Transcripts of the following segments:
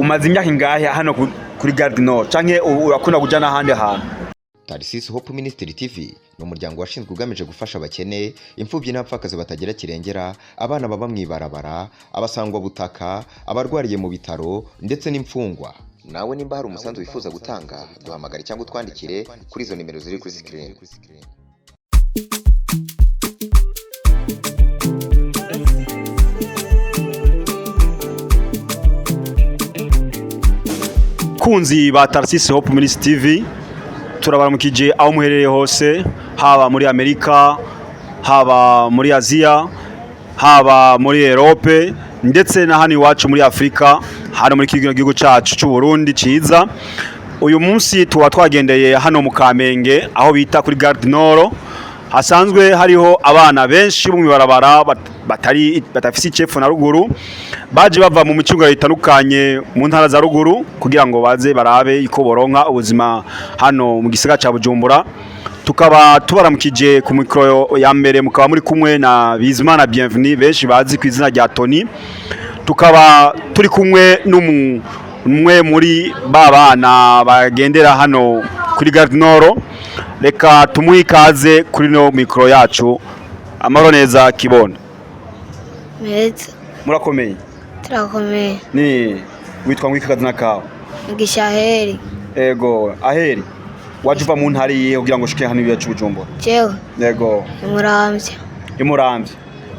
Umaze imyaka ingahe hano kuri Gare du Nord, canke urakunda kuja n'ahandi hantu? Tarisisi Hope Ministry TV ni umuryango washinzwe ugamije gufasha abakene, imfubyi n'abapfakazi batagira kirengera, abana baba mu ibarabara, abasangwabutaka, abarwariye mu bitaro ndetse n'imfungwa. Nawe nimba hari umusanzu wifuza gutanga, duhamagare cyangwa utwandikire kuri izo nimero ziri kuri screen. Kunzi ba Tarsisi Hope Ministry TV, turabaramukije aho muherereye hose, haba muri Amerika, haba muri Aziya, haba muri Europe, ndetse na hano iwacu muri Afrika, hano muri kino gihugu cacu c'u Burundi ciza. Uyu munsi tuba twagendeye hano mu Kamenge, aho bita kuri Gare du Nord, hasanzwe hariho abana benshi bo mw'ibarabara batari batafise icepfo na ruguru, baje bava mu micungararo itandukanye mu ntara za ruguru kugira ngo baze barabe iko boronka ubuzima hano mu gisagara ca Bujumbura. Tukaba tubaramukije ku mikoro ya mbere, mukaba muri kumwe na Bizimana Bienvenue, benshi bazi ku izina rya Tony. Tukaba turi kumwe n'umwe muri ba bana bagendera hano kuri Gare du Nord. Reka tumuhe ikaze kuri no mikoro yacu. Amahoro neza, Kibondo? Meza. Murakomeye? Turakomeye. Ni witwa ngwiki akazina kawe? Mugisha Aheri. Ego Aheri, waje uva mu ntara iyihe kugira ngo ushike hano iwacu Bujumbura? Jewe? Ego. Imuramvya. Imuramvya.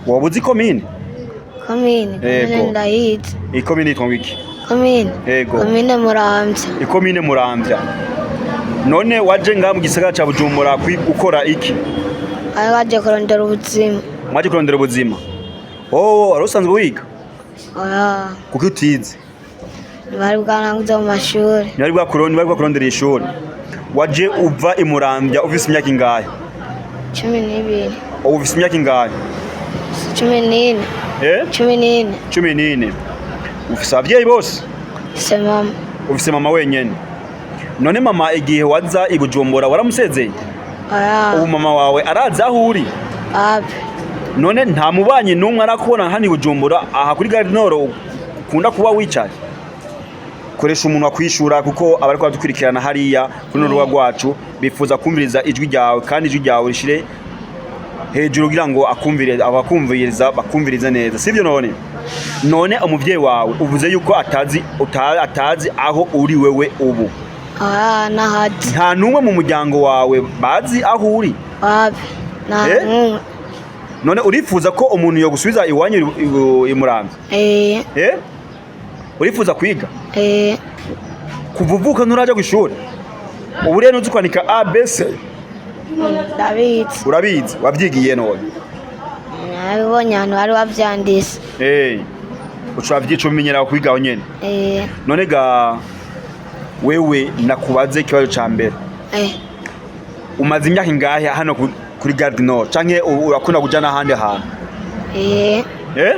Woba uzi komine? Komine? Ego. Komine ndayizi. Ikomine yitwa ngwiki? Komine? Ego. Komine Muramvya. Ikomine Muramvya. None waje ngaha mu gisagara ca Bujumbura gukora iki? Ari baje kurondera ubuzima. Mwaje kurondera ubuzima. Wowe wari usanzwe wiga? Oya. Kuko utize? Ntibari bwaranguze mu mashuri. Ntibari bwakurondera ishuri. Waje uva Imuramvya ufise imyaka ingahe? 12. Ubu ufise imyaka ingahe? 14. Eh? 14. 14. Ufise abavyeyi bose? Se mama. Ufise mama wenyene. None mama, igihe waza i Bujumbura waramusezeye? Oya. Ubu mama wawe arazi aho uri? Ape. None nta mubanyi n'umwe arakubona hano i Bujumbura, aha kuri Gare du Nord ukunda kuba wicaye? Koresha umuntu akwishura, kuko abariko badukurikirana hariya kuri rubuga rwacu bifuza kumviriza ijwi ryawe, kandi ijwi ryawe rishire hejuru kugira ngo akumvire, abakumviriza bakumvirize neza, sivyo? None umuvyeyi wawe uvuze yuko atazi atazi aho uri wewe ubu? Oya, nahazi. Nta n'umwe mu muryango wawe bazi aho uri? Ape, nta Eh? n'umwe. None urifuza ko umuntu yogusubiza iwanyu i Muramvya? Eh. Eh? Urifuza kwiga? Eh. Kuva uvuka nturaja kw'ishuri? Ubu rero ntuzi kwandika A B C? Ndabizi. Urabizi? Wavyigiye none? Nabibonye ahantu bari bavyanditse. Eh, uca wavyica umenyera kwiga aho nyene? Eh. None ga wewe, nakubaze ikibazo ca mbere. Eh. Umaze imyaka ingahe hano kuri Gare du Nord, canke urakunda kuja n'ahandi hantu? Eh. Eh?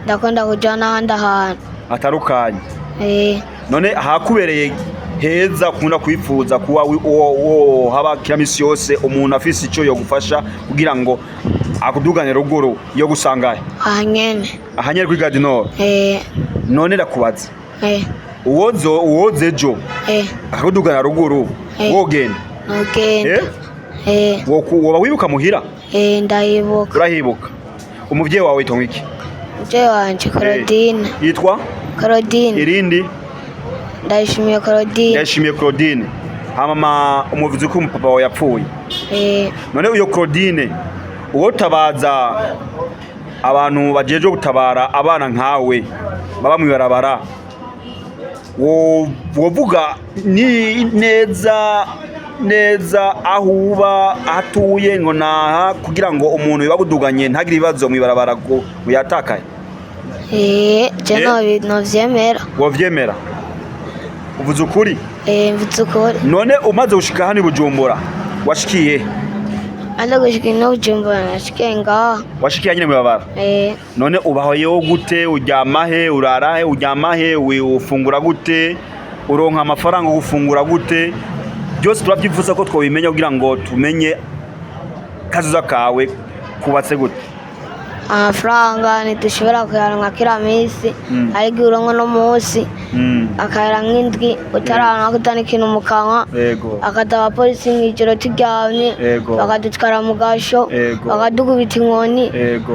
Ndakunda kuja n'ahandi hantu. Hatandukanye? Eh. None ahakubereye heza ukunda kwifuza kuba wo haba kila misi yose, umuntu afise ico yogufasha kugira ngo akudugane ruguru, yo gusangahe? Aha nyene. Aha nyene kuri Gare du Nord? Eh. None ndakubaza, Eh. uwoze ejo Eh. akakudugana ruguru, Eh. wogenda? Nogenda. Eh? Eh. Woba wibuka muhira? Eh, ndayibuka. Urahibuka? Umuvyeyi wawe yitwa iki? Umuvyeyi wanje Claudine. Yitwa? Claudine. Irindi? Ndayishimiye Claudine. Ndayishimiye Claudine. Hama umuvuzi ko umupapa wawe yapfuye? Eh. None uyo Claudine, uwo tabaza abantu bajejwe gutabara abana nkawe baba mw'ibarabara, wovuga ni neza neza aho uba, aho atuye, ngo naha, kugira ngo umuntu yibaguduganye ntagire ibibazo mw'ibarabara ngo yatakaye? Eh, je Eh? novyemera. Wovyemera? Uvuze ukuri? Eh, mvuze ukuri. None umaze gushika hano i Bujumbura, washikiye? Maze gushika ino Bujumbura, nashikiye ngaha. Washikiye nyine mw'ibarabara? Eh. None ubayeho gute? Uryama he? Urara he? Uryama he? Ufungura gute? Uronka amafaranga yo gufungura gute? Byose turabyifuza ko twabimenya kugira ngo tumenye kazoza kawe kubatse gute. Amafaranga ntidushobora kuyaronka kila minsi, ariko uronka uno munsi. Akahera nk'indwi utarabona kutana ikintu mu kanwa. Akata abapolisi mw'ijoro turyamye, bakadutwara mu gasho, bakadukubita inkoni,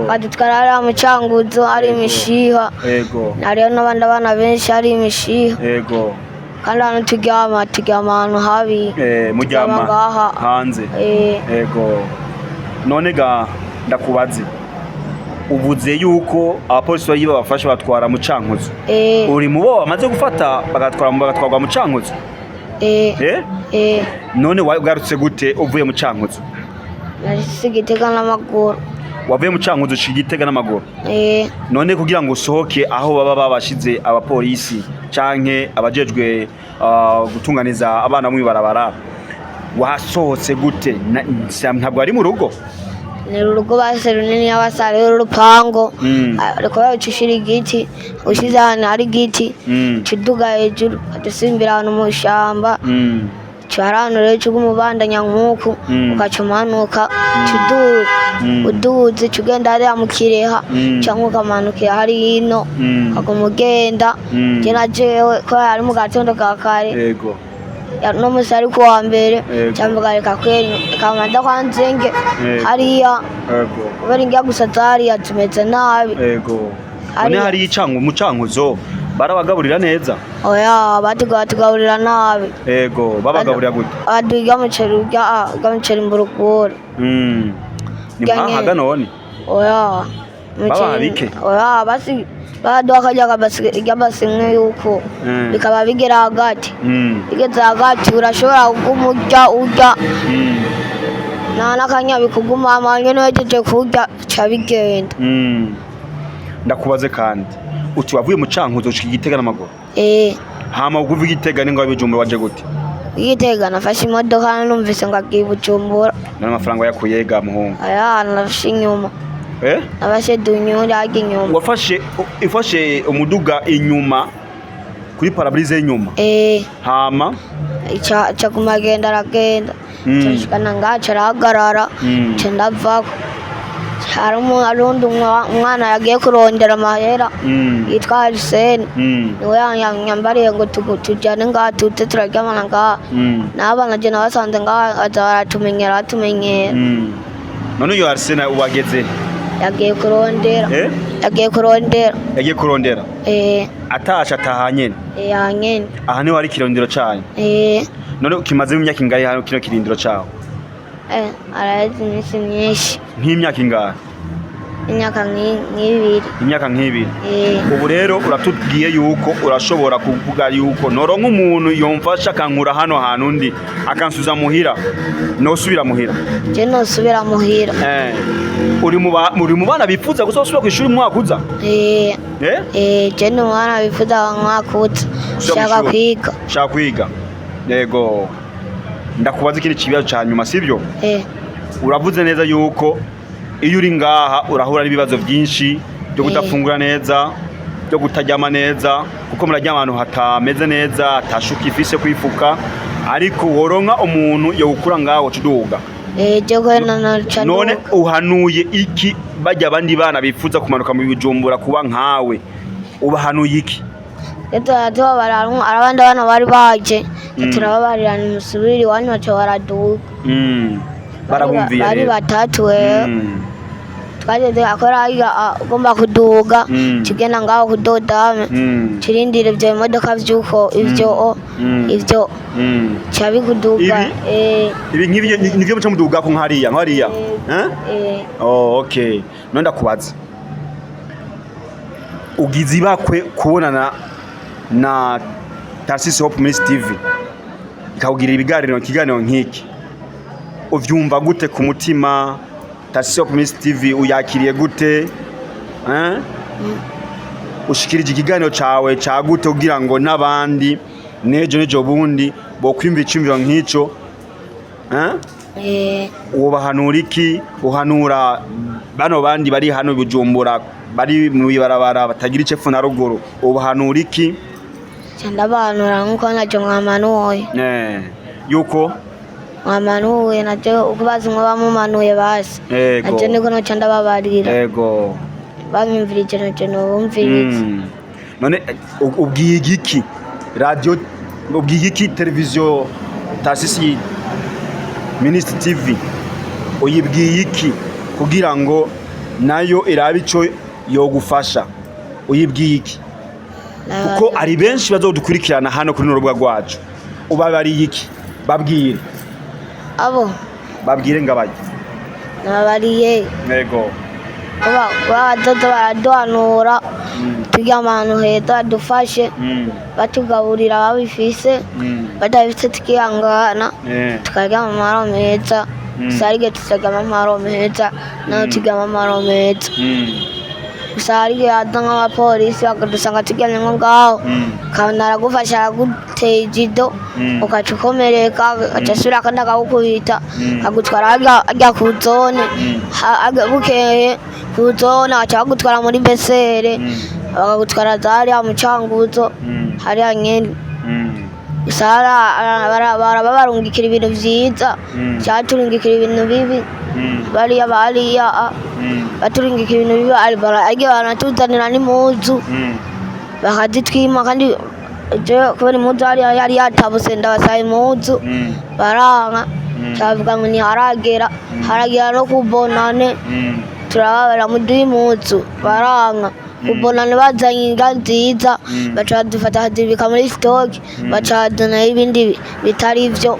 bakadutwara hariya mu Canguzo hari imishiha. Hariho n'abandi bana benshi hari imishiha. Kandi ahantu turyama, turyama ahantu habi. Muryama Turyama ngaha. hanze? Eh. Ego. None ga ndakubaze, uvuze yuko abapolisi bari babafashe batwara mu Cankuzo. Uri mu bo bamaze gufata bagatwara bagatwarwa mu Cankuzo? Eh. Eh? Eh. None wagarutse gute uvuye mu Cankuzo? Nashitse Igitega n'amaguru. Wavuye mu Cankuzo ushika Igitega n'amaguru? Eh. None kugira ngo usohoke aho baba babashize abapolisi canke abajejwe gutunganiza abana mw'ibarabara, wasohotse gute? Ntabwo ari mu rugo? Ni urugo base runini y'abasare y'urupango. Ariko ushira igiti, ushize ahantu hari igiti, uca hejuru ugadusimbira ahantu mu ishamba. Hari ahantu rero uca umubandanya nk'uku, ugaca umanuka, uca uduga, uduze uca ugenda hariya mu Kireha, canke ukamanukira hariya ino, ukaguma ugenda. Je na jewe kubera ari mu gatondo ka kare, no musi ari kuwa mbere, camvuga reka kweri reka manza kwa nzenge hariya, kubera indya gusa zariya zimeze nabi. None hariya icango mu Cankuzo barabagaburira neza? Oya, batugaburira nabi. Ego, babagaburira gute? Baduha urya muceri, urya muceri mburuguru. Ni Urya mwahaga nyene. none? Oya. Babaha bike? Oya, basi baduha akarya kabasi, irya basi imwe yuko bikaba bigera hagati, bigeze hagati urashobora kuguma urya urya, nta n'akanya bikugumamo nyene, uhejeje kurya bica bigenda. Ndakubaze kandi, uti wavuye mu Cankuzo ushika Igitega n'amaguru? Eh. Hama uva Igitega ni ngo Bujumbura waje gute? Igitega nafashe imodoka, numvise ngo agiye Bujumbura. None amafaranga wayakuye ga muhungu? Aya nafashe inyuma. Eh? Nafashe dunyuri harya inyuma. Wafashe ifashe umuduga inyuma kuri parabrise y'inyuma? Eh. Hama? Ica ica kumagenda aragenda, cashikana ngaha carahagarara, ca ndavako. Hari uwundi umwana yagiye kurondera amahera, yitwa Arsene, niwe yanyambariye ngo tujane ngaha tuze turaryamana ngaha. N'abana je nabasanze ngaha baza baratumenyera batumenyera. None uyo Arsene wageze? Yagiye kurondera. Eh? Yagiye kurondera. Yagiye kurondera? Eh. Atashe ataha nyene? Eh, aha nyene. Aha niho hari ikirondero canyu? Eh. None kimaze imyaka ingahe hano kino kirindiro cawe? Eh, araheze iminsi myinshi. Nk'imyaka ingahe? Imyaka nk'ibiri. Imyaka nk'ibiri? Eh. Ubu rero uratubwiye yuko urashobora kuvuga yuko noronka umuntu yomfasha akankura hano hantu ndi akansubiza muhira, nosubira muhira? Je nosubira muhira. Eh, uri mu bana bifuza gusubira kw'ishuri mu mwaka uza? Eh. Eh? Eh, je ni umwana wifuza umwaka uza. Gusubira Ushaka mw'ishuri. kwiga. Ushaka kwiga. Yego, ndakubaza ikindi kibazo ca nyuma, sibyo? Eh. Uravuze neza yuko iyo uri ngaha urahura n'ibibazo byinshi byo kudafungura neza, byo kutaryama neza, kuko muraryama ahantu hatameze neza, hatashuka ifise kwifuka, ariko woronka umuntu yogukura ngaho uca uduga. Eh, je kwena noca None nduga. uhanuye iki bajya abandi bana bifuza kumanuka mu Bujumbura kuba nkawe? Ubahanuye iki? Rero tubabarira, hari abandi bana bari baje, turababarira nimusubire iwanyu, baca baraduga. Barabumviye Bari rero. batatu wewe. Twageze akora hariya, ugomba kuduga, tugenda ngaho kudodame, turindire ivyo bimodoka vy'uko ivyo ivyo ca bikuduga. Ibi? Eh. Ibi nk'ibyo nivyo muca mudugako nk'hariya nk'hariya? Eh? Eh. Oh, okay. None ndakubaza, ugize ibakwe kubonana na Tarsis Hope Ministry TV ikakugirira ikiganiro nk'iki, uvyumva gute ku mutima? Tarsis Hope Ministry TV uyakiriye gute? Eh? Ushikirije ikiganiro cawe ca gute kugira ngo n'abandi nejo nejo bundi bokwiyumvira iciyumviro nk'ico? Eh? Eh. Ubahanura iki? Uhanura bano bandi bari hano i Bujumbura, bari mu ibarabara, batagira icepfo na ruguru, ubahanura iki? Ca ndabahanura nkuko naje mwamanuye. Eh, yuko Mwamanuye naje uko bazi mwe bamumanuye basi, naje niko noca ndababarira. Banyumvirije naje nobumviriza. None ubwiye igiki radio, ubwiye iki televiziyo Tarsisi Ministry TV, uyibwiye iki kugira ngo nayo irabe ico yogufasha? Uyibwiye iki? Kuko ari benshi bazodukurikirana hano kuri rubuga rwacu. Ubabariye iki? Babwire. Abo Babwire ngabaye. Nababariye Yego. Bazoza baraduhanura, turyama ahantu heza, badufashe, batugaburira babifise, badabifise tukihangana, tukaryama amahoro meza. Gusa hari igihe tutaryama amahoro meza, naho turyama amahoro meza. Gusa hari igihe haza nk'abapolisi bakadusanga turyamye nko ngaho, ukabona aragufasha, araguteye ijido, ugaca ukomereka, agaca asubira kandi akagukubita, akagutwara harya ku zone. Bukeye ku zone bagaca bagutwara muri besere, bakagutwara za hariya mu Canguzo, hariya nyene. Gusa baraba barungikira ibintu vyiza, caturungikira ibintu bibi. Bariya bariya baturungikira ibintu bibi, arya baranatuzanira n'impuzu bakazitwima. Kandi jewe kubera impuzu hariya yari yatabuse, ndabasaba impuzu baranka, cavuga ngo ntiharagera. Haragera no kubonane, turababara, muduhe impuzu, baranka. Kubonane bazanye indya nziza, baca badufata bakazibika muri stock, baca bazanayo ibindi bitari vyo,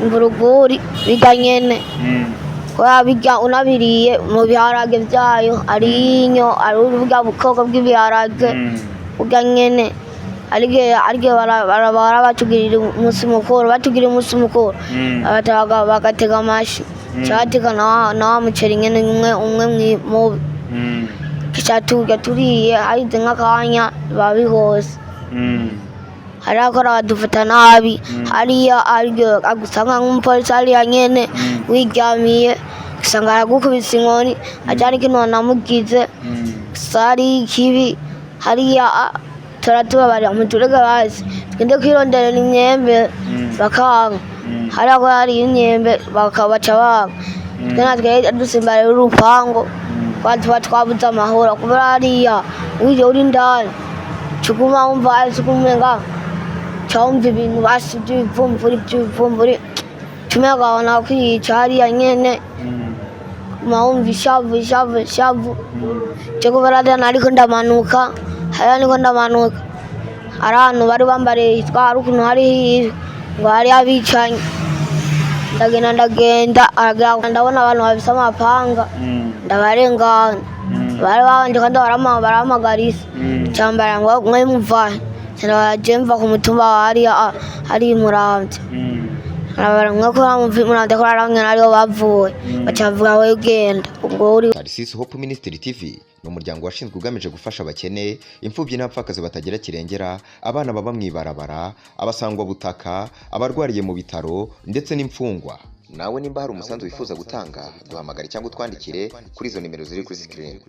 imburuguri birya nyene. Kubera birya unabiriye mu biharage vyayo, ari inyo, ari burya bukoko bw'ibiharage burya nyene. Arige bara batugirira umunsi mukuru, batugirira umunsi mukuru, bagatega amashi, cabatega na wa muceri nyene umwe umwe mubi, kica turya. Turiye haheze nk'akanya biba bihose. Hariya akora badufata nabi hariya, aryo agusanga nk'umupolisi hariya nyene wiryamiye, usanga aragukubise inkoni atari ikintu wanamugize. Gusa hari ikibi hariya, turatubabarira, mutureke basi tugende kwironderera imyembe, bakanga. Hariya ko hari imyembe baca banga. Twe natwe dusimba rero urupango, kwa tuba twabuze amahoro, kubera hariya wije uri indani cuguma wumva hasi kumenga cawumva ibintu basi vy'ibivumvuri vy'ibivumvuri, tumenga kwica hariya nyene, guma wumva ishavu, ishavu, ishavu. Je kubera hariya nariko ndamanuka, hariya niko ndamanuka, hari ahantu bari bambariye hitwa, hari ukuntu hari hiwe ngo hari abicanyi. Ndagenda, ndagenda, aragera ndabona abantu bafise amapanga, ndabarengana. Bari babanje kandi barahamagarisa cambara ngo mwe muvahe. Je mva ku mutumba wa hariya, hariya i Muramvya. Arabara mwe ko Muramvya ko aramwe ariho bavuye, baca bavuga we genda ubwo uri. Tarsisi Hope Ministry TV ni umuryango washinzwe ugamije gufasha abakene, imfubyi n'abapfakazi batagira kirengera, abana baba mu ibarabara, abasangwabutaka, abarwariye mu bitaro ndetse n'imfungwa. Nawe nimba hari umusanzu wifuza gutanga, duhamagare cyangwa utwandikire kuri izo nimero ziri kuri screen.